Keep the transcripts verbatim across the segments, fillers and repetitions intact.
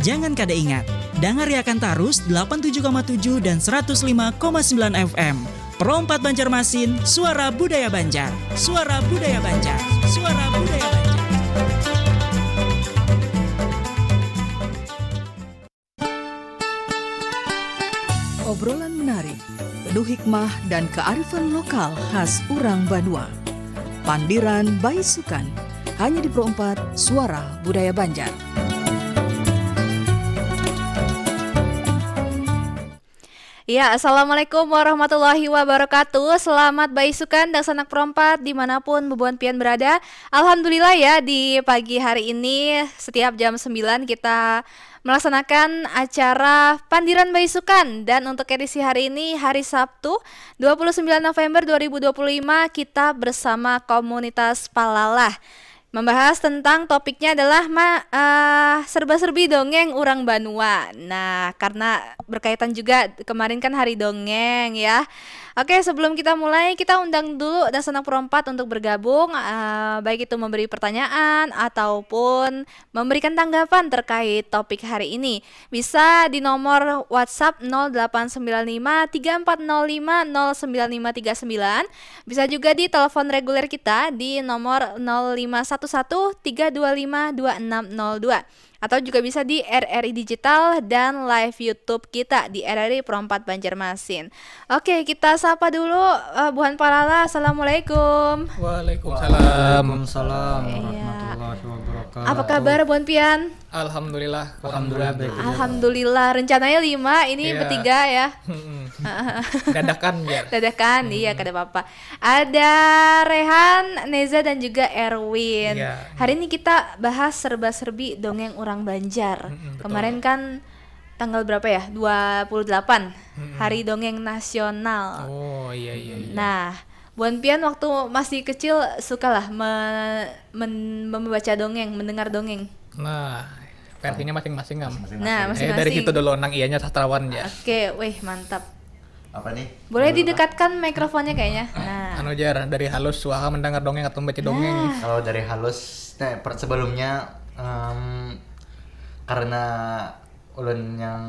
Jangan kada ingat, dangariakan tarus delapan tujuh koma tujuh dan seratus lima koma sembilan F M. Pro empat Banjarmasin, suara budaya Banjar. Suara budaya Banjar. Suara budaya Banjar. Obrolan menarik, penuh hikmah dan kearifan lokal khas urang banua. Pandiran Baisukan, hanya di Pro empat, Suara Budaya Banjar. Ya, Assalamualaikum warahmatullahi wabarakatuh. Selamat baisukan dangsanak Pro empat dimanapun bubuhan pian berada. Alhamdulillah ya, di pagi hari ini setiap jam sembilan kita melaksanakan acara Pandiran Baisukan. Dan untuk edisi hari ini, hari Sabtu, dua puluh sembilan November dua ribu dua puluh lima, kita bersama komunitas Palalah. Membahas tentang topiknya adalah ma, uh, serba-serbi dongeng urang banua. Nah, karena berkaitan juga kemarin kan hari dongeng ya. Oke, sebelum kita mulai, kita undang dulu dangsanak Pro empat untuk bergabung, uh, baik itu memberi pertanyaan ataupun memberikan tanggapan terkait topik hari ini. Bisa di nomor WhatsApp nol delapan sembilan lima tiga empat nol lima nol sembilan lima tiga sembilan. Bisa juga di telepon reguler kita di nomor nol lima satu satu tiga dua lima dua enam nol dua. Atau juga bisa di R R I Digital dan live YouTube kita di R R I Pro empat Banjarmasin. Oke, kita sapa dulu uh, Buhan Palala. Assalamualaikum. Waalaikumsalam. Waalaikumsalam warahmatullahi wabarakatuh. Apa kabar Buhan Pian? Alhamdulillah. Alhamdulillah baik. Alhamdulillah. Rencananya lima, ini Iya. Bertiga ya. Dadakan ya. Dadakan, iya kada apa-apa. Ada Rehan, Neza dan juga Erwin. Iya. Hari ini kita bahas serba-serbi dongeng urang Banjar. Mm-mm, betul. Kemarin kan tanggal berapa ya? Dua puluh delapan. Hari Dongeng Nasional. Oh iya iya iya. Nah, Buan Pian waktu masih kecil sukalah me- men- membaca dongeng, mendengar dongeng. Nah, versinya masing-masing am. Nah, Eh, masing-masing. Dari situ dulu nang ianya sastrawan ya. Oke, weh, mantap. Apa nih? Boleh didekatkan mikrofonnya kayaknya. Nah. Anu jar, dari halus suaka mendengar dongeng atau membaca dongeng. Kalau dari halus, nah, per- sebelumnya em, karena ulun yang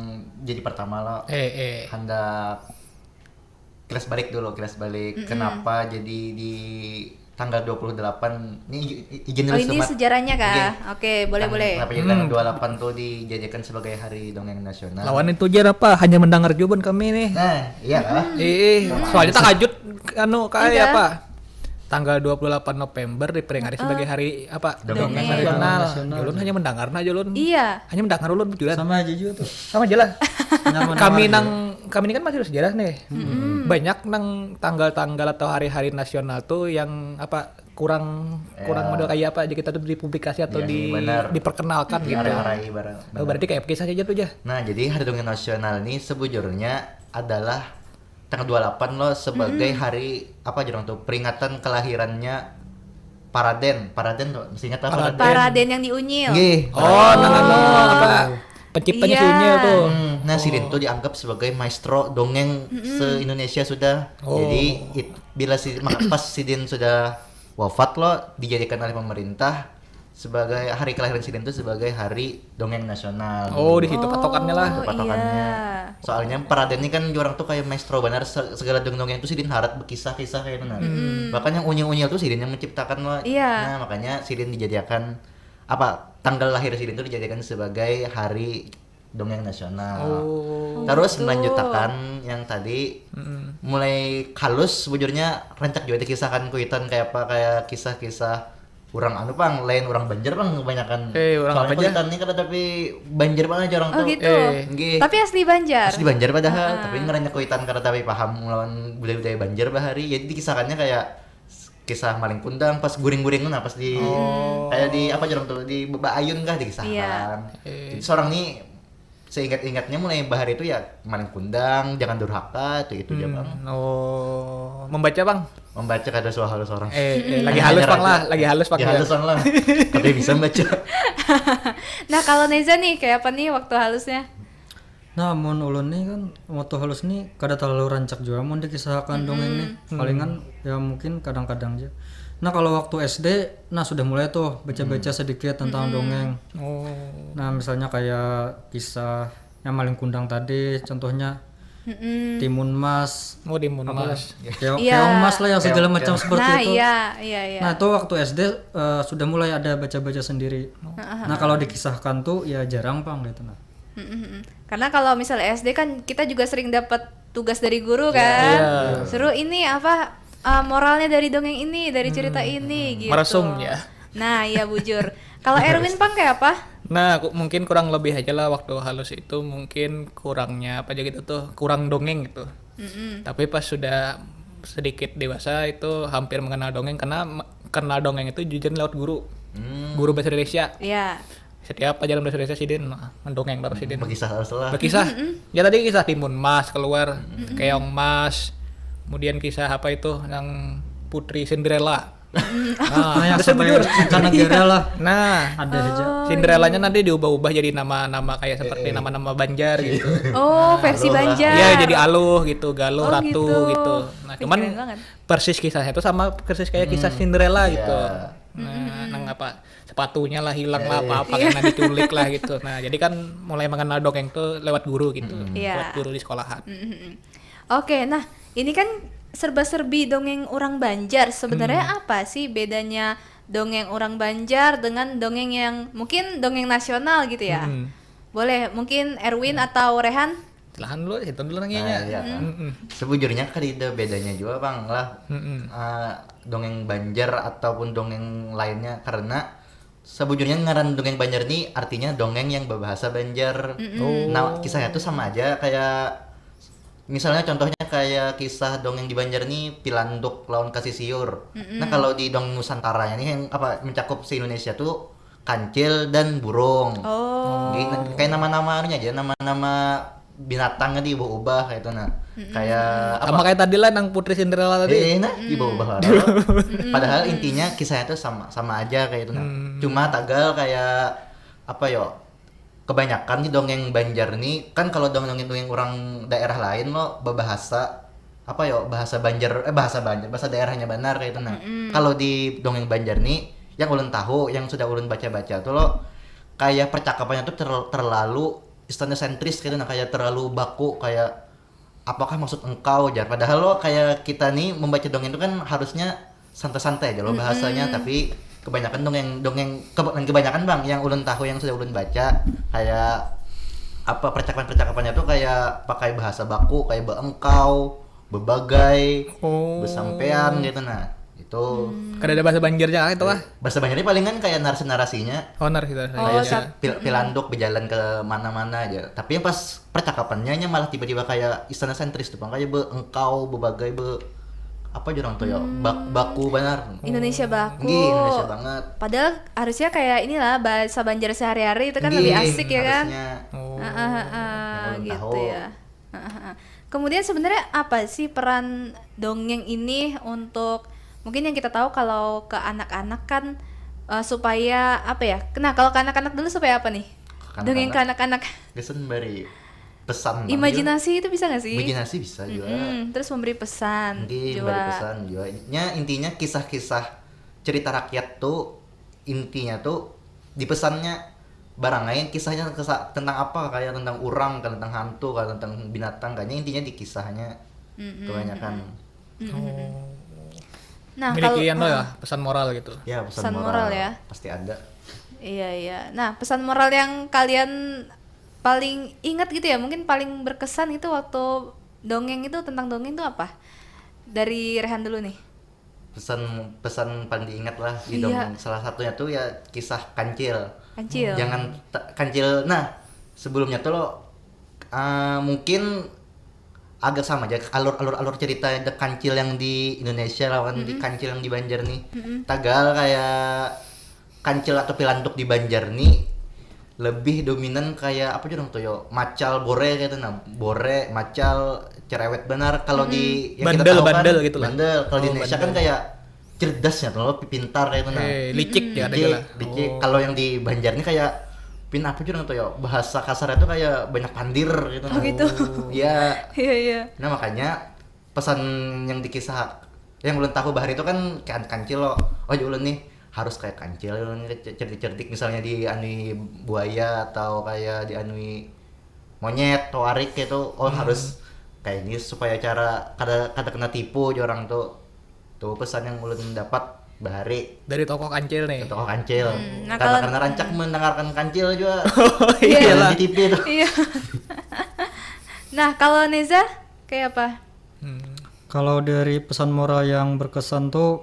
jadi pertama lo Eh eh. Handak kilas balik dulu, kilas balik kenapa jadi di tanggal dua puluh delapan ini i- i- izin Oh, dulu ini semat. sejarahnya kah? Oke. Oke, boleh Tang- boleh. Kenapa jadi tanggal dua puluh delapan tuh dijadikan sebagai hari dongeng nasional? Lawan itu jar apa? Hanya mendengar juga kami nih. Nah, iya lah. Eh, soalnya tak kajut anu kayak Iya. Apa? Tanggal dua puluh delapan November diperingati sebagai hari apa? Dongeng Nasional. Nasional. Ulun hanya mendengar aja ulun. Iya. Hanya mendengar ulun bujuran. Sama aja juga tuh. Sama aja lah. Nyaman Kami banget. Nang kami ini kan mahasiswa sejarah nih. Banyak nang tanggal-tanggal atau hari-hari nasional tuh yang apa kurang kurang Ya. Model kayak apa aja kita tuh dipublikasi atau Iya, di benar. diperkenalkan gitu. Diarai-arai barang. Oh, berarti kayak kisah aja tuh ya. Nah, jadi hari dongeng nasional ini sebujurnya adalah tanggal dua puluh delapan lo sebagai hari apa jar urang tuh, peringatan kelahirannya Paraden. Paraden tuh masih ingat apa Paraden? Paraden yang diunyil. Nggih. Oh, nang anu apa? Penciptanya Iya. si Unyil tuh. Hmm, nah, sidin tuh dianggap sebagai maestro dongeng se-Indonesia sudah. Oh. Jadi it- bila si maka pas sidin sudah wafat lo dijadikan oleh pemerintah sebagai hari kelahiran sidin tuh sebagai hari dongeng nasional. Oh, di situ patokannya lah. Oh, Patokannya. Iya. Soalnya Paraden ini kan orang tuh kayak maestro benar se- segala dongeng itu sidin harat berkisah-kisah kayak itu nah. Bahkan yang unyil-unyil tuh sidin yang menciptakan lo. Iya. Nah, makanya sidin dijadikan apa tanggal lahir sidin tuh dijadikan sebagai hari dongeng nasional. Oh. Terus Gitu. melanjutakan yang tadi Mm-mm. mulai halus bujurnya rancak juga dikisahkan kuitan kayak apa kayak kisah-kisah orang anu pang lain orang Banjar pang kebanyakan. Eh, orang Soalnya apa aja? Kuitan ini kada tapi Banjar pang aja orang Oh, tuh. Gitu. Eh. Nggih. Tapi asli Banjar. Asli Banjar padahal, Ah. tapi ngerannya kuitan kada tapi paham lawan budaya-budaya Banjar bahari. Jadi dikisahkannya kayak kisah maling kundang pas guring-guring nah pas di Oh. kayak di apa jar urang tuh di Beba Ayun kah dikisahkan. Iya. Eh. Jadi seorang nih seingat-ingatnya mulai bahari itu ya maling kundang, jangan durhaka itu itu aja bang. Hmm, oh, membaca bang. Membaca kada suah halus orang. Eh, eh, Hmm. lagi Hanya halus bang raja. Lah, lagi halus bang Ya ya. halus orang lah. Tapi bisa baca. Nah, kalau Neza nih kayak apa nih waktu halusnya? Nah, mun ulun nih kan waktu halus nih kada terlalu rancak juga mun dikisahkan dongeng nih. Palingan ya mungkin kadang-kadang aja. Nah, kalau waktu S D, nah, sudah mulai tuh baca-baca sedikit tentang dongeng. Oh. Nah, misalnya kayak kisah yang Malin Kundang tadi, contohnya Mm-mm. Timun Mas, Oh, Timun Mas. Keong, Iya. Keong Mas lah yang segala Keong, macam keong. Seperti Nah, itu. Iya, iya, iya. Nah, itu waktu S D, eh, sudah mulai ada baca-baca sendiri. Nah, kalau dikisahkan tuh ya jarang, Pang, gitu, nah. Mm-mm. Karena kalau misalnya S D kan kita juga sering dapat tugas dari guru kan. Iya. Suruh ini apa, eh, moralnya dari dongeng ini, dari cerita ini gitu. Meresum, ya. Nah, iya, bujur. Kalau Erwin, Pang, kayak apa? Nah, aku mungkin kurang lebih aja lah waktu halus itu, mungkin kurangnya apa aja gitu tuh, kurang dongeng gitu. Mm-mm. Tapi pas sudah sedikit dewasa itu hampir mengenal dongeng karena me- kenal dongeng itu jujur lewat guru. Hmm. Guru bahasa Indonesia. Iya. Setiap pelajaran bahasa Indonesia sidin, nah, mendongeng terus sidin. Berkisah terus lah. Berkisah. Ya tadi kisah Timun Mas keluar, Keong Mas, kemudian kisah apa itu yang Putri Cinderella. Nah, yang Terus sampai bujur. Mancanegara lah. Nah, Ada aja. Cinderellanya nanti diubah-ubah jadi nama-nama kayak seperti nama-nama Banjar gitu. Oh, versi Aluh lah. Banjar. Iya, jadi Aluh gitu, Galuh, Oh, Ratu gitu. gitu. Nah, Wih, cuman keren banget. persis kisahnya tuh sama persis kayak kisah Cinderella gitu. Iya. Nah, nang apa, sepatunya lah hilang lah apa-apa, kena diculik lah gitu. Nah, jadi kan mulai mengenal dongeng tuh lewat guru gitu. Iya. Lewat guru di sekolahan. Mm-mm. Oke, nah, ini kan serba-serbi dongeng orang Banjar. Sebenarnya apa sih bedanya dongeng orang Banjar dengan dongeng yang mungkin dongeng nasional gitu ya? Mm-mm. Boleh, mungkin Erwin atau Rehan? Silahkan dulu, itu dulu Nah, nanyanya. Iya kan. Mm-mm. Sebujurnya kada ada bedanya juga, Pang, lah. Mm-mm. Eh, dongeng Banjar ataupun dongeng lainnya, karena sebujurnya ngaran dongeng Banjar ni artinya dongeng yang berbahasa Banjar. Oh. Nah, kisahnya tuh sama aja kayak, misalnya, contohnya kayak kisah dongeng di Banjar ni, Pilanduk lawan Kasisiur. Nah, kalau di dongeng Nusantaranya nih yang apa, mencakup se-Indonesia tuh kancil dan burung. Oh. Jadi, na- kayak nama-nama anunya aja, nama-nama binatang diubah-ubah kayak itu, nah. Kayak apa? Sama kayak tadi lah, nang Putri Cinderella tadi. Eh, nah, diubah-ubah. Padahal intinya kisahnya tuh sama sama aja kayak itu, nah. Cuma tagal kayak apa yo? Kebanyakan di dongeng Banjar nih kan, kalau dongeng-dongeng orang daerah lain lo berbahasa apa yo, bahasa Banjar, eh, bahasa Banjar, bahasa daerahnya banar kayak itu, nah. Kalau di dongeng Banjar nih, yang ulun tahu, yang sudah ulun baca-baca tuh lo, kayak percakapannya tuh ter- terlalu Istana sentris gitu, nah, kayak terlalu baku, kayak apakah maksud engkau, jar. Padahal lo kayak kita nih membaca dongeng itu kan harusnya santai-santai aja lo bahasanya, tapi kebanyakan dongeng dongeng keba- kebanyakan, Bang, yang ulun tahu, yang sudah ulun baca, kayak apa, percakapan-percakapannya tuh kayak pakai bahasa baku, kayak beengkau, bebagai, Oh. besampean gitu, nah. Itu Kada ada bahasa Banjarnya itu lah. Bahasa Banjarnya palingan kayak narasi-narasinya. Oh, narasi. Oh, Kayak sap- pil- pilanduk bejalan ke mana-mana aja. Tapi yang pas percakapannya nya malah tiba-tiba kayak istana sentris tuh, Bang, kayak be engkau, bebagai, be apa jurang tuh ya, bak- baku banar. Indonesia baku. Nggih, Indonesia banget. Padahal harusnya kayak inilah, bahasa Banjar sehari-hari itu kan Nggih, lebih asik ya kan. Harusnya. Oh. Heeh, heeh, Yang ulun gitu tahu. Ya. Heeh, heeh. Kemudian sebenarnya apa sih peran dongeng ini untuk, mungkin yang kita tahu kalau ke anak-anak kan, eh, supaya apa ya? Nah, kalau ke anak-anak dulu supaya apa nih? Ke Dongeng ke anak-anak. Gasan bari pesan, Bang. Imajinasi itu bisa nggak sih? Imajinasi bisa juga. Mm-mm, terus memberi pesan Nggih, juga. Bari pesan juga. Nya intinya kisah-kisah cerita rakyat tuh, intinya tuh di pesannya barang lain, kisahnya kesa- tentang apa, kayak tentang orang kah, tentang hantu kah, tentang binatang kah, nya intinya di kisahnya kebanyakan. Nah, Miliki kalau anu ah, ya, pesan moral gitu. Ya, pesan, Pesan moral, moral ya. Pasti ada. Iya, iya. Nah, pesan moral yang kalian paling ingat gitu ya, mungkin paling berkesan itu waktu dongeng itu, tentang dongeng itu apa? Dari Rehan dulu nih. Pesan pesan paling diingat lah di Iya. dongeng. Salah satunya tuh ya kisah kancil. Kancil. Jangan ta- kancil. Nah, sebelumnya tuh lo, ah, mungkin agak sama aja alur alur alur cerita The Kancil yang di Indonesia lawan di Kancil yang di Banjar nih. Tagal kayak kancil atau pilanduk di Banjar nih lebih dominan kayak apa jurang tuh yo, macal, bore gitu, nah, bore, macal, cerewet benar. Kalau di yang kita Bandel, tahu kan bandel gitu lah. Bandel. Kalau di Oh, Indonesia kan bandel. Kayak cerdasnya tuh lo, pintar kayak itu, nah. Eh, licik ya ada Licik, lah. licik. Kalau yang di Banjar nih kayak pin apa jurang tuh yo, bahasa kasarnya tuh kayak banyak pandir gitu, Oh, nah. Gitu. Iya. Iya, iya. Nah, makanya pesan yang dikisah Yang ulun tahu bahari itu kan kan kancil lo. Oh, ulun nih harus kayak kancil, ulun cerdik-cerdik misalnya dianui buaya atau kayak dianui monyet atau warik gitu. Oh, harus kayak ini supaya cara kada kada kena tipu aja orang tuh. Tuh pesan yang ulun dapat bahari Dari tokoh kancil nih. Tokoh kancil. Hmm, nah, karena kalau- karena rancak mendengarkan kancil juga. Iya. Di T V tuh. Iya. Nah, kalau Neza kayak apa? Hmm. Kalau dari pesan moral yang berkesan tuh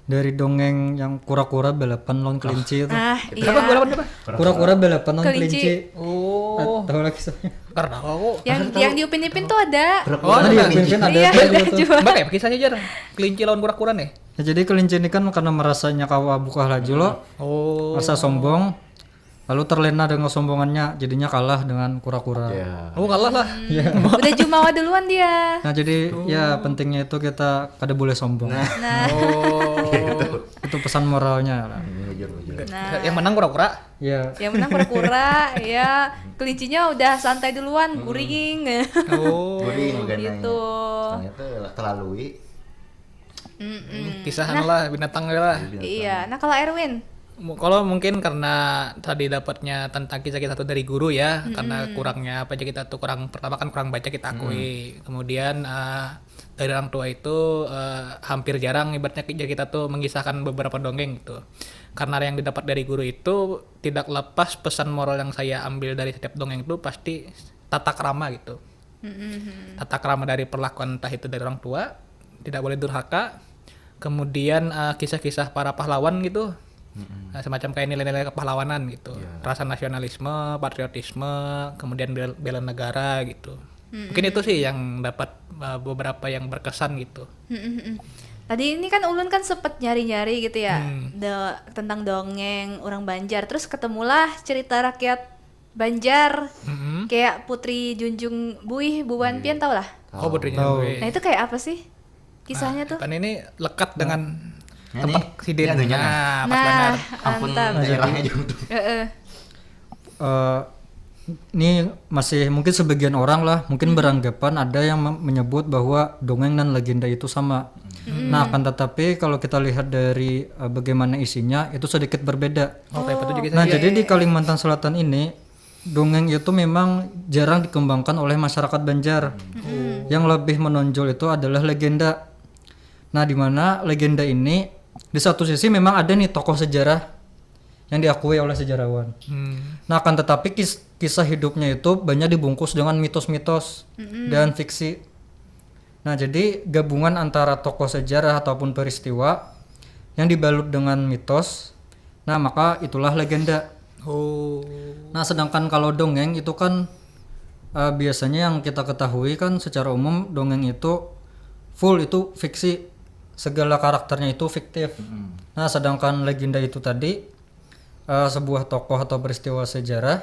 dari dongeng yang kura-kura balapan lawan kelinci itu. Nah, iya. Kenapa gua lawan apa? Kura-kura balapan lawan Kelinci. kelinci. Oh, Tahu lagi soalnya. Karena aku. Yang yang di Upin Ipin tuh ada. Oh, Nah, di ada. Upin Ipin ada Iya, kayak ada gitu. juga. Mbak kayak kisahnya jarang. Kelinci lawan kura-kura nih. Ya, jadi kelinci ini kan karena merasanya kawa buka laju lo, Oh. rasa sombong, lalu terlena dengan kesombongannya, jadinya kalah dengan kura-kura. Ya. Oh, kalah lah. Udah jumawa duluan dia. Nah, jadi ya pentingnya itu kita kada boleh sombong. Nah, Oh. Itu pesan moralnya lah. Bujur, bujur. nah. Yang menang kura-kura. Ya. Yang menang kura-kura, ya, kelincinya udah santai duluan, guring. Oh. Guring bukan Gitu. Ternyata telalui. Mm-mm. Kisah anu lah, binatang lah. Iya. Nah, kalau Erwin, Mu- Kalau mungkin karena tadi dapatnya tentang kisah kita tuh dari guru ya, karena kurangnya apa aja kita tuh kurang, pertama kan kurang baca kita akui. Kemudian eh, dari orang tua itu eh, hampir jarang ibaratnya ki- kita tuh mengisahkan beberapa dongeng gitu. Karena yang didapat dari guru itu tidak lepas pesan moral yang saya ambil dari setiap dongeng itu pasti tata krama gitu. Tata krama dari perlakuan entah itu dari orang tua, tidak boleh durhaka. Kemudian eh, kisah-kisah para pahlawan gitu. Nah, semacam kayak nilai-nilai kepahlawanan gitu. Rasa nasionalisme, patriotisme, kemudian bel- bela negara gitu. Mungkin itu sih yang dapat eh, beberapa yang berkesan gitu. Mm-mm-mm. Tadi ini kan ulun kan sempet nyari-nyari gitu ya, Hmm. de- tentang dongeng orang Banjar. Terus ketemulah cerita rakyat Banjar, Mm-mm. kayak Putri Junjung Buih, bubuhan pian tau lah. Oh, Putri Tahu. Junjung. Nah, itu kayak apa sih kisahnya tuh? Kan ini lekat dengan Nah, tempat ini, sidin. ini anunya nih. Nah, pas Nah, banar. Ampun Mantap. Daerahnya juga tuh. Heeh. Eh, ini masih mungkin sebagian orang lah mungkin beranggapan ada yang mem- menyebut bahwa dongeng dan legenda itu sama. Nah, akan tetapi kalau kita lihat dari eh, bagaimana isinya itu sedikit berbeda. Oh, kayak apa tuh juga Nah, sih? jadi di Kalimantan Selatan ini dongeng itu memang jarang dikembangkan oleh masyarakat Banjar. Yang lebih menonjol itu adalah legenda. Nah, di mana legenda ini di satu sisi memang ada nih tokoh sejarah yang diakui oleh sejarawan. Hmm. Nah, akan tetapi kis- kisah hidupnya itu banyak dibungkus dengan mitos-mitos dan fiksi. Nah, jadi gabungan antara tokoh sejarah ataupun peristiwa yang dibalut dengan mitos. Nah, maka itulah legenda. Oh. Nah, sedangkan kalau dongeng itu kan eh, biasanya yang kita ketahui kan secara umum dongeng itu full itu fiksi, segala karakternya itu fiktif. Nah, sedangkan legenda itu tadi eh, sebuah tokoh atau peristiwa sejarah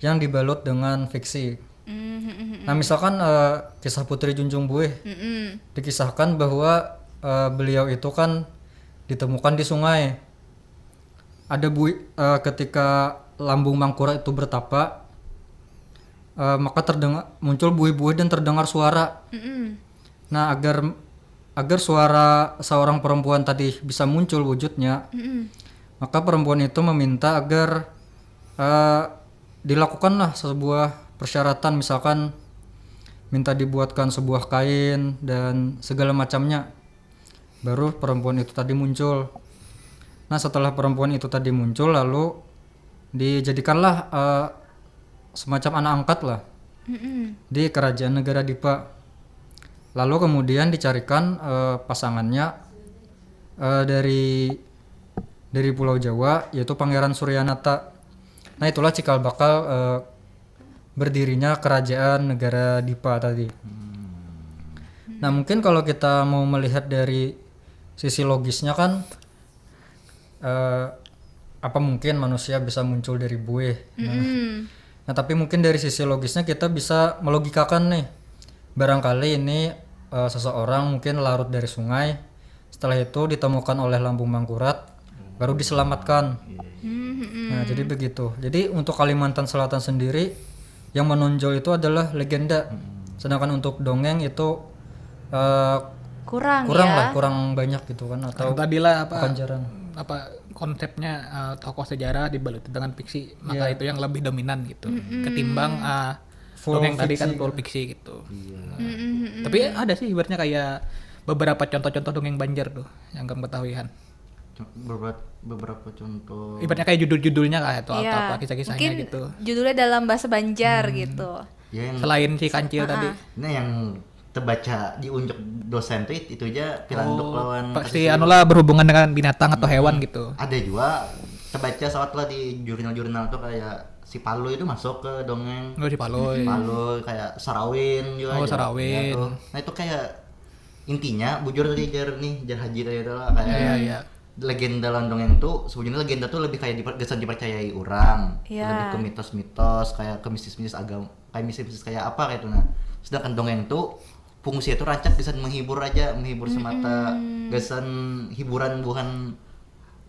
yang dibalut dengan fiksi. Mm-mm. Nah, misalkan eh, kisah Putri Junjung Buih Mm-mm. dikisahkan bahwa eh, beliau itu kan ditemukan di sungai. Ada buih eh, ketika Lambung Mangkura itu bertapa, eh, maka terdengar muncul buih-buih dan terdengar suara. Mm-mm. Nah, agar agar suara seorang perempuan tadi bisa muncul wujudnya, Mm-mm. maka perempuan itu meminta agar eh, dilakukanlah sebuah persyaratan, misalkan minta dibuatkan sebuah kain dan segala macamnya. Baru perempuan itu tadi muncul. Nah, setelah perempuan itu tadi muncul, lalu dijadikanlah eh, semacam anak angkat lah Mm-mm. di kerajaan negara Dipa. Lalu kemudian dicarikan eh, pasangannya eh, dari dari Pulau Jawa, yaitu Pangeran Suryanata. Nah, itulah cikal bakal eh, berdirinya kerajaan negara Dipa tadi. Nah, mungkin kalau kita mau melihat dari sisi logisnya kan eh, apa mungkin manusia bisa muncul dari buih? Mm-mm. Nah, tapi mungkin dari sisi logisnya kita bisa melogikakan nih. Barangkali ini eh, seseorang mungkin larut dari sungai, setelah itu ditemukan oleh Lambung Mangkurat, baru diselamatkan. Mm-mm. Nah, jadi begitu. Jadi untuk Kalimantan Selatan sendiri yang menonjol itu adalah legenda. Sedangkan untuk dongeng itu eh, Kurang, kurang ya. Lah, kurang banyak gitu kan, atau Tadi lah apa bahkan jarang. Apa konsepnya uh, tokoh sejarah dibaluti dengan fiksi, maka Iya. Itu yang lebih dominan gitu. Ketimbang uh, Full dongeng tadi kan fiksi full gitu. Fiksi gitu. Mm-mm. Tapi ada sih ibaratnya kayak beberapa contoh-contoh dongeng Banjar tuh yang kamu ketahui, Han. Co- beberapa beberapa contoh. Ibaratnya kayak judul-judulnya kayak atau Iya. atau apa kisah-kisahnya Mungkin gitu. Judulnya dalam bahasa Banjar gitu. Ya, yang Selain si kancil tadi. Nah, yang terbaca di unjuk dosen tuh itu aja pilanduk Oh, lawan pasti kasus anu lah berhubungan dengan binatang atau hewan gitu. Ada juga terbaca saat lah di jurnal-jurnal tuh kayak si Palui itu masuk ke dongeng. Oh, si Palui. Palui, kayak Sarawin juga. Oh, Ada. Sarawin. Iya tuh. Nah, itu kayak intinya bujur tadi, jar nih, jar Haji tadi itu lah, kayak Iya, iya. Legenda lawan dongeng tuh sebenarnya legenda tuh lebih kayak diper, gasan dipercayai orang, Iya. Lebih ke mitos-mitos, kayak ke mistis-mistis agama, kayak mistis-mistis kayak apa kayak itu. Nah, sedangkan dongeng tuh fungsinya tuh rancak gasan menghibur aja, menghibur semata, gasan hiburan buhan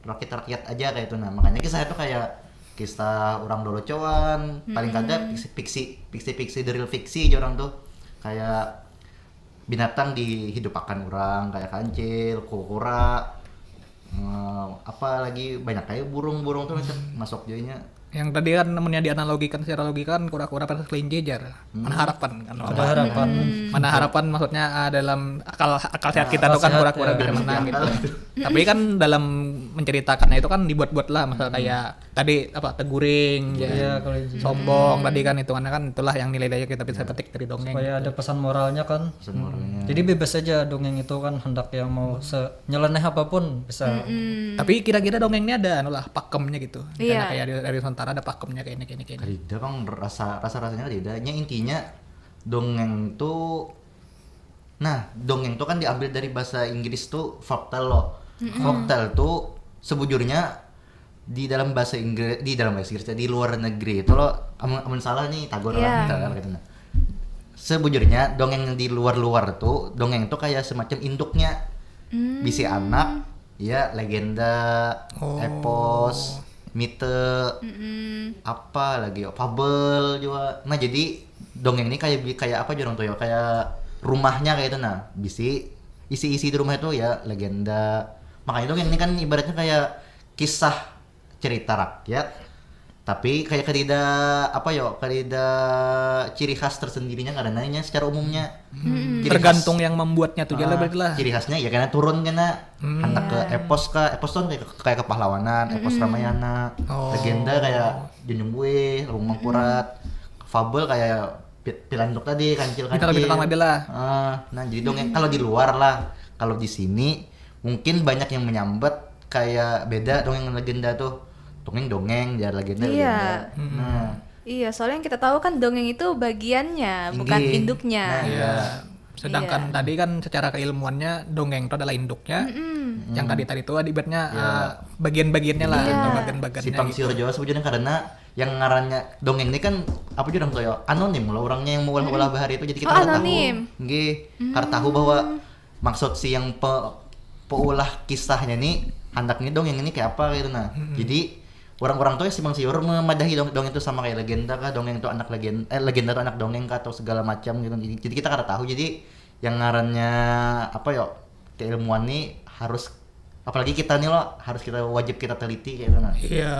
rakyat-rakyat aja kayak itu. Nah, makanya kisahnya tuh kayak kisah orang lolocoan, paling kada fiksi, fiksi, fiksi-fiksi, the real fiksi aja orang tuh, kayak binatang dihidupakan orang, kayak kancil, kura-kura, eh, apa lagi, banyak kayak burung-burung tuh macam masuk jadinya. Yang tadi kan namanya dianalogikan secara logika kan kura-kura versus kelinci, jar. Mana harapan kan? Ada harapan. Mana harapan maksudnya ah, dalam akal akal sehat kita tuh kan sehat, kura-kura ya. bisa menang gitu. Akal tuh. Tapi kan dalam menceritakannya itu kan dibuat-buat lah, misal kayak tadi apa, teguring, ya. Iya, kalau itu. Sombong tadi kan, hitungannya kan itulah yang nilai-nilai kita bisa petik dari dongeng. Supaya ada pesan moralnya kan. Pesan moralnya. Jadi bebas aja dongeng itu kan, hendak yang mau senyeleneh apapun bisa. Tapi kira-kira dongeng ini ada anu lah pakemnya gitu. Misalnya Iya. Kayak dari, dari Nusantara ada pakemnya kayak ini, kayak ini, kayak ini. Karida bang, rasa rasa rasanya karida. Nya intinya dongeng tuh, nah, dongeng tuh kan diambil dari bahasa Inggris tuh folktale loh. Folktale tuh sebujurnya di dalam bahasa Inggris, di dalam bahasa Inggris, di luar negeri itu loh, amun, amun salah nih, tagur Iya. lah, tagur gitu, nah. Sebujurnya dongeng di luar-luar tuh, dongeng tuh kayak semacam induknya. Bisi anak, ya, legenda, Oh. Epos, mite, apa lagi ya, fabel juga. Nah, jadi dongeng ini kayak bi- kayak apa, jorong tuh ya, kayak rumahnya kayak itu. Nah, bisi isi-isi di rumah itu ya legenda. Makanya dongeng ini kan ibaratnya kayak kisah cerita rakyat, tapi kayak karida apa yo, karida ciri khas tersendirinya karena secara umumnya. Ciri khas- Tergantung yang membuatnya tuh, lah berarti lah. Ciri khasnya ya karena turun kena handak ke epos kah, epos tuh kayak kayak kepahlawanan, epos Ramayana, Oh. Legenda kayak Junjung Buih, Lumbung Mangkurat, fabel kayak pi- pilanduk tadi, kancil-kancil. Binatang-binatang tadi lah. Ah, nah, jadi dongeng kalau di luar lah, kalau di sini mungkin banyak yang menyambat kayak beda dongeng legenda tuh. Dongeng dongeng, jar legenda Iya. legenda. Nah, Iya, soalnya yang kita tahu kan dongeng itu bagiannya, bukan Inggih. Induknya. Nah, Iya. Sedangkan Iya. Tadi kan secara keilmuannya dongeng itu adalah induknya. Yang tadi tadi itu ibaratnya eh, bagian-bagiannya lah, Iya. atau bagian-bagiannya. Simpang Gitu. siur jua sebujurnya karena yang ngarannya dongeng ini kan apa jurang tuh ya, anonim lah orang yang meulah-ulah bahari itu, jadi kita Oh, kada tahu. anonim. Nggih, kada tahu bahwa maksud si yang pe, peulah kisahnya nih handaknya dongeng ini kayak apa gitu. Nah, jadi orang-orang tuh simpang siur memadahi dong, dongeng itu sama kayak legenda kah, dongeng itu anak legenda, eh, legenda itu anak dongeng kah atau segala macam gitu. Jadi, jadi kita kada tahu. Jadi yang ngarannya apa yo, keilmuan nih harus, apalagi kita nih lo, harus kita wajib kita teliti kayak gitu nah. Iya.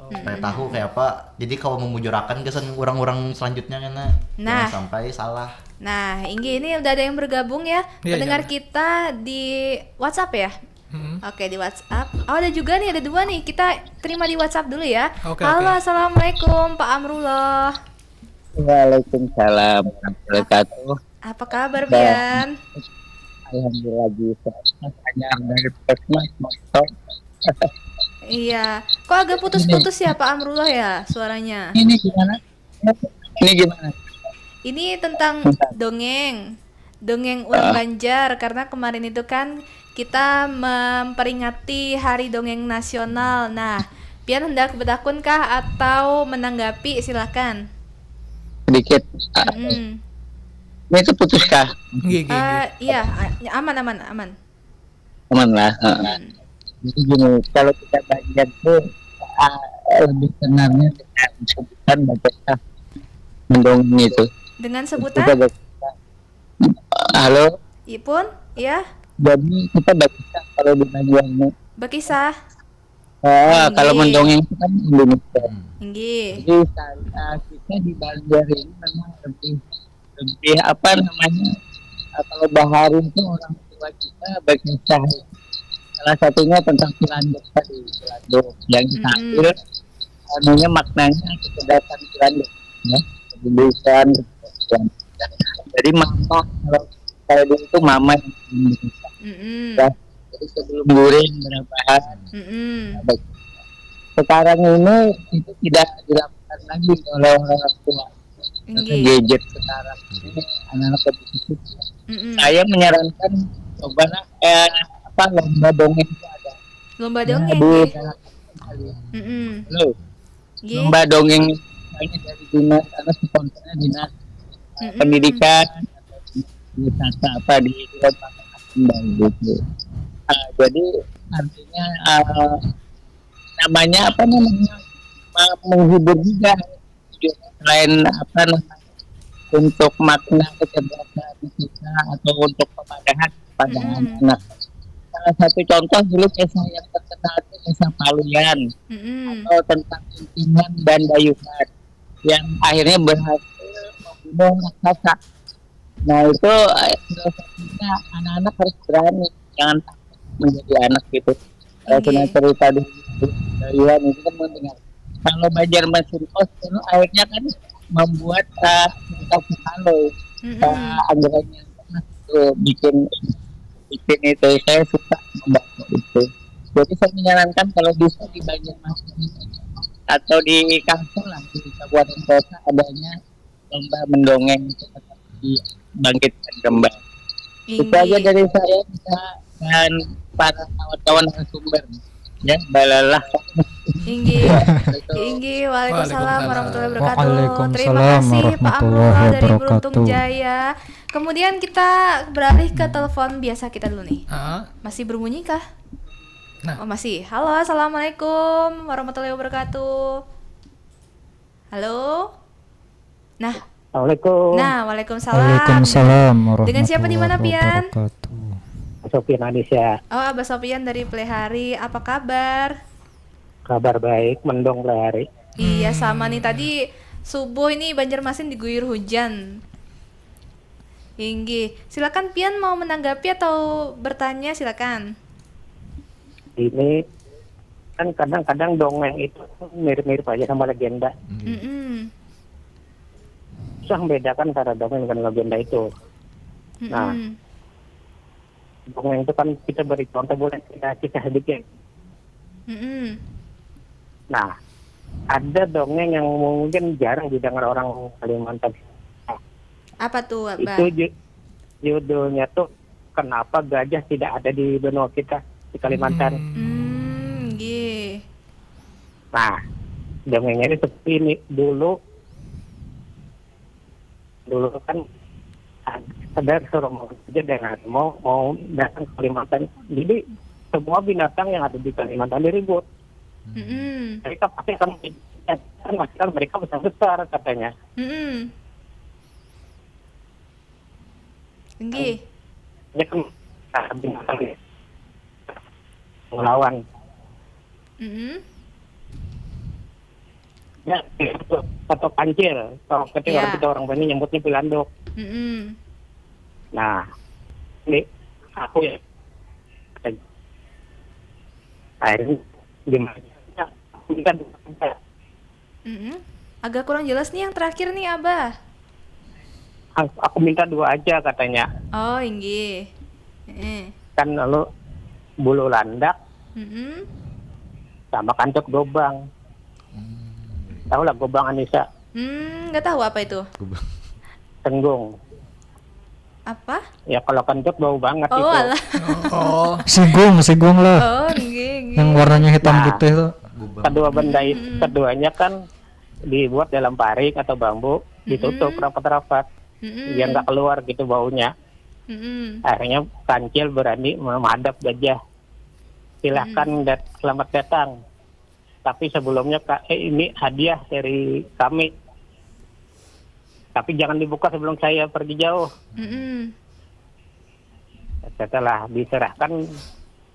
Supaya tahu kayak apa. Jadi kalau memujurakan kesan orang-orang selanjutnya kena Nah. Jangan sampai salah. Nah, Inggi ini udah ada yang bergabung ya. Iya, Pendengar iya. Kita di WhatsApp ya? Hmm. Oke, di WhatsApp. Oh, ada juga nih, ada dua nih. Kita terima di WhatsApp dulu ya. Oke, Halo, oke. Assalamualaikum Pak Amrullah. Waalaikumsalam warahmatullahi wabarakatuh. Apa kabar, Baik. Pian? Alhamdulillah bisa. Hanya dari Puskesmas motor. Iya. Kok agak putus-putus ya Pak Amrullah ya suaranya? Ini gimana? Ini gimana? Ini tentang dongeng. Dongeng orang Banjar karena kemarin itu kan kita memperingati Hari Dongeng Nasional. Nah, Pian hendak bertakun kah atau menanggapi? Silakan. Sedikit. Hmm. Ini keputus kah? Nggih, nggih, nggih. Eh, iya, a- aman, aman, aman. Aman lah. Heeh. Jadi gini, kalau kita Banjar tuh ah, lebih kenalnya dengan sebutan bagaimana mendongeng itu. Dengan Kita sebutan? bagaimana? Halo, Ipun, ya? Jadi kita bakisah kalau di Banjar ini. Bakisah. Ah, kalau mendongeng itu kan Indonesia. Inggih. Jadi uh, kita di Banjar ini memang lebih lebih apa namanya uh, kalau bahari itu orang tua kita bakisah. Salah satunya tentang Cilanduk tadi, Cilanduk yang kita ambil anunya maknanya kecerdasan Cilanduk ya, kecerdasan. Jadi mama kalau saya dulu itu mama yang Mm-mm. Ya, jadi sebelum guring berapa hari. Mm-mm. Sekarang ini itu tidak dilakukan lagi oleh orang tua. Karena Inggih. Gadget sekarang ini anak-anak lebih sibuk. Mm-mm. Saya menyarankan cobalah eh, apa lomba dongeng itu ada. Lomba Ya, dongeng di nggih. dalam sekali. Mm-mm. Halo, Nggih. lomba dongeng misalnya dari dinas, karena sponsornya dinas Mm-mm. pendidikan, wisata apa di Kota Kembang gitu. Ah, jadi artinya ah, namanya apa namanya ah, menghibur juga. Selain apa namanya untuk makna kecerdasan kita atau untuk pemadahan kepada Mm-mm. anak-anak. Salah satu contoh dulu kisah yang terkenal itu kisah Paluyan Mm-mm. atau tentang Intingan dan Dayuhan yang akhirnya berhasil membunuh raksasa. Nah itu eh, filosofinya anak-anak harus berani, jangan takut menjadi anak gitu. Kalau Inggih. Kena cerita di Dayuhan itu kan mendengar. Kalau Banjarmasin Post itu akhirnya kan membuat uh, cerita Kukalo Mm-mm. uh, anggarannya itu bikin bikin itu saya suka membaca itu. Jadi saya menyarankan kalau bisa di Banjarmasin atau di Kalsel lah di kabupaten kota adanya lomba mendongeng itu tetap dibangkitkan kembali. Itu aja Inggih. Dari saya bisa dan para kawan-kawan narasumber ya balalah. Inggih. Assalamualaikum. Inggih, waalaikumsalam Waalaikumsalam. warahmatullahi wabarakatuh. Waalaikumsalam Terima kasih Pak Amrul warahmatullahi dari Beruntung wabarakatuh. Jaya. Kemudian kita beralih ke telepon biasa kita dulu nih. Ah, Masih berbunyi kah? Nah. Oh, masih. Halo, assalamualaikum warahmatullahi wabarakatuh. Halo. Nah, Assalamualaikum. Nah, waalaikumsalam. Waalaikumsalam warahmatullahi Dengan siapa di mana, Pian? wabarakatuh. Sofian Anisya. Oh, Abah Sofian dari Plehari. Apa kabar? Kabar baik, mendung Plehari. Iya, sama nih. Tadi subuh ini Banjarmasin diguyur hujan. Inggih. Silakan Pian mau menanggapi atau bertanya, silakan. Ini kan kadang-kadang dongeng itu mirip-mirip aja sama legenda. Mm-mm. Susah membedakan antara dongeng dan legenda itu. Nah. Mm-mm. Dongeng itu kan kita beri contoh boleh kita kisah sedikit. Mm-mm. Nah, ada dongeng yang mungkin jarang didengar orang Kalimantan. Apa tuh, Abah? Itu ju- judulnya tuh kenapa gajah tidak ada di benua kita di Kalimantan. Hmm, nggih. Nah, dongengnya ini seperti ini. Dulu, dulu kan ada suruh mau aja dengan mau mau datang ke Kalimantan. Jadi semua binatang yang ada di Kalimantan diribut. Mm-mm. Mereka pasti akan kan pasti kan mereka besar besar katanya. Mm-mm. Nggih. Dia kan binatang ya. Melawan. Mm-mm. Ya, atau kancil. Kalau ketika Ya. Kita orang Bani nyebutnya pilanduk. Mm-mm. Nah, ini aku ya. Akhirnya gimana? Aku minta Mm-mm. Agak kurang jelas nih yang terakhir nih, Abah. Aku minta dua aja katanya. Oh, inggih. Heeh. Kan lalu bulu landak Mm-mm. sama kantut gobang. Tahu lah gobang Anissa? Hmm, nggak tahu apa itu. Tenggung. Apa? Ya kalau kentut bau banget Oh, itu. Alah. Oh, Sigung, sigung lah. Oh, nggih, nggih. Yang warnanya hitam Nah. Putih tuh. Kedua benda itu, keduanya kan dibuat dalam parik atau bambu, ditutup rapat-rapat, Mm-mm. biar nggak keluar gitu baunya. Mm-mm. Akhirnya kancil berani menghadap gajah. Silahkan dat- selamat datang. Tapi sebelumnya Kak, eh, ini hadiah dari kami. Tapi jangan dibuka sebelum saya pergi jauh. Mm-mm. Setelah diserahkan,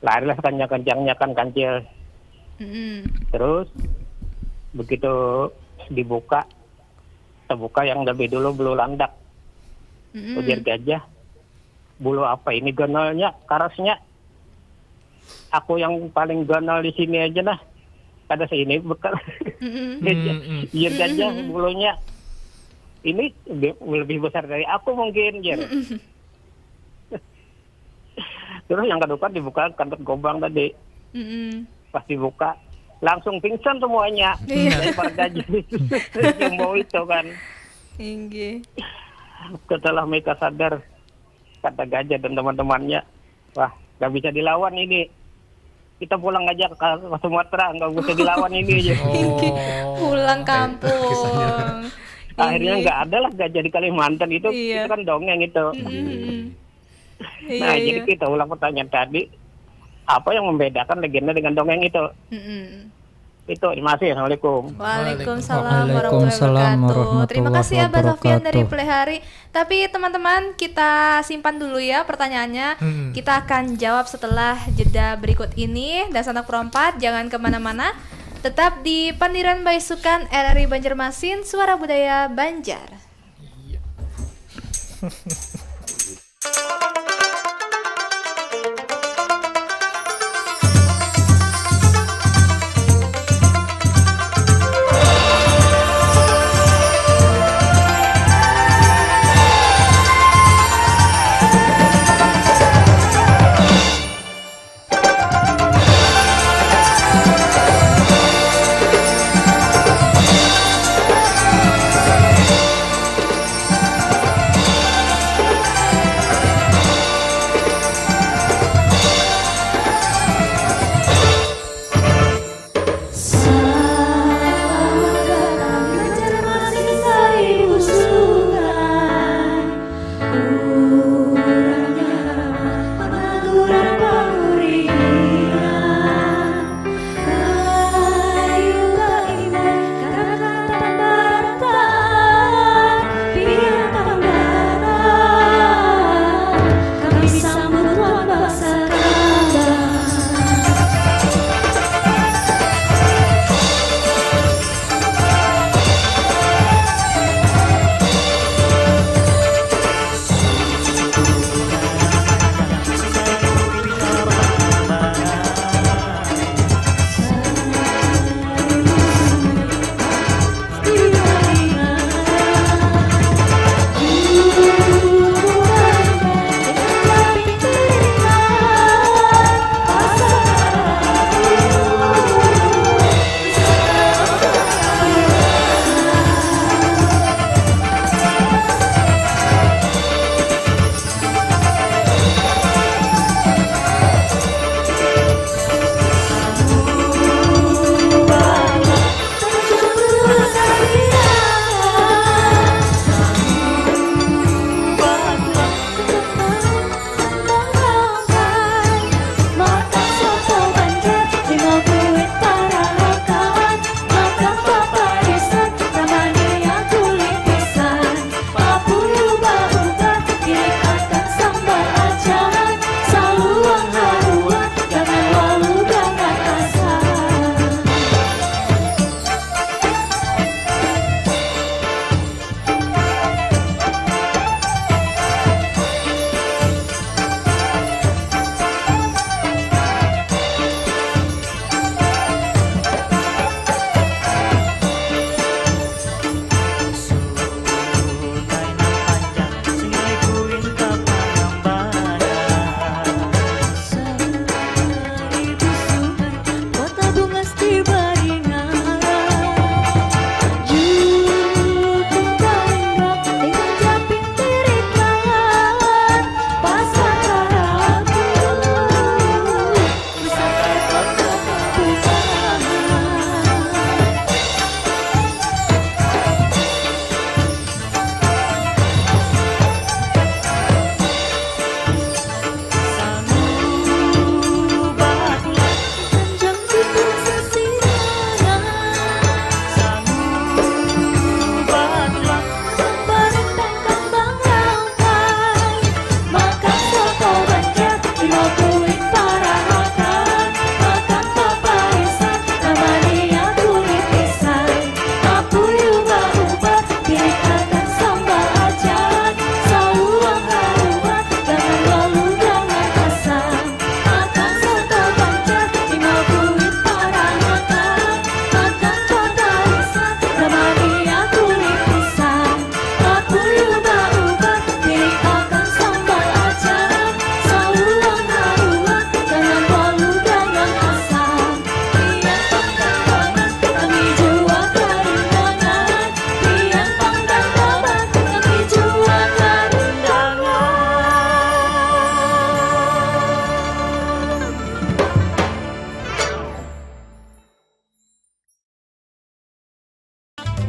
larilah sekencang-kencangnya kan kancil. Mm-mm. Terus begitu dibuka, terbuka yang lebih dulu bulu landak. Mm-mm. Ujar gajah, "Bulu apa ini ganalnya, karasnya? Aku yang paling ganal di sini aja nah. Kada seini bekal." Mm-mm. Ujar gajah, "Bulunya ini be- lebih besar dari aku mungkin," jar. Terus yang kedua dibuka kantut gobang tadi. Mm-mm. Pas dibuka, langsung pingsan semuanya. Iya. Dari para gajah itu yang bau itu kan. Inggih. Setelah mereka sadar, kata gajah dan teman-temannya, "Wah, nggak bisa dilawan ini. Kita pulang aja ke, ke Sumatera, nggak bisa dilawan ini," aja. Oh. Pulang kampung. Akhirnya Inggih. Nggak ada lah gajah di Kalimantan itu. Iya. Itu kan dongeng itu. Mm-mm. Nah, Iya, jadi iya. Kita ulang pertanyaan tadi, apa yang membedakan legenda dengan dongeng itu? Mm-mm. Itu, terima kasih. Assalamualaikum. Waalaikumsalam Waalaikumsalam warahmatullahi wabarakatuh. Terima warahmatullahi kasih Abah Sofian dari wabarakatuh. Pelihari. Tapi teman-teman, kita simpan dulu ya pertanyaannya. Hmm. Kita akan jawab setelah jeda berikut ini. Dan sanak perompat, jangan kemana-mana. Tetap di Pandiran Baisukan R R I Banjarmasin, Suara Budaya Banjar.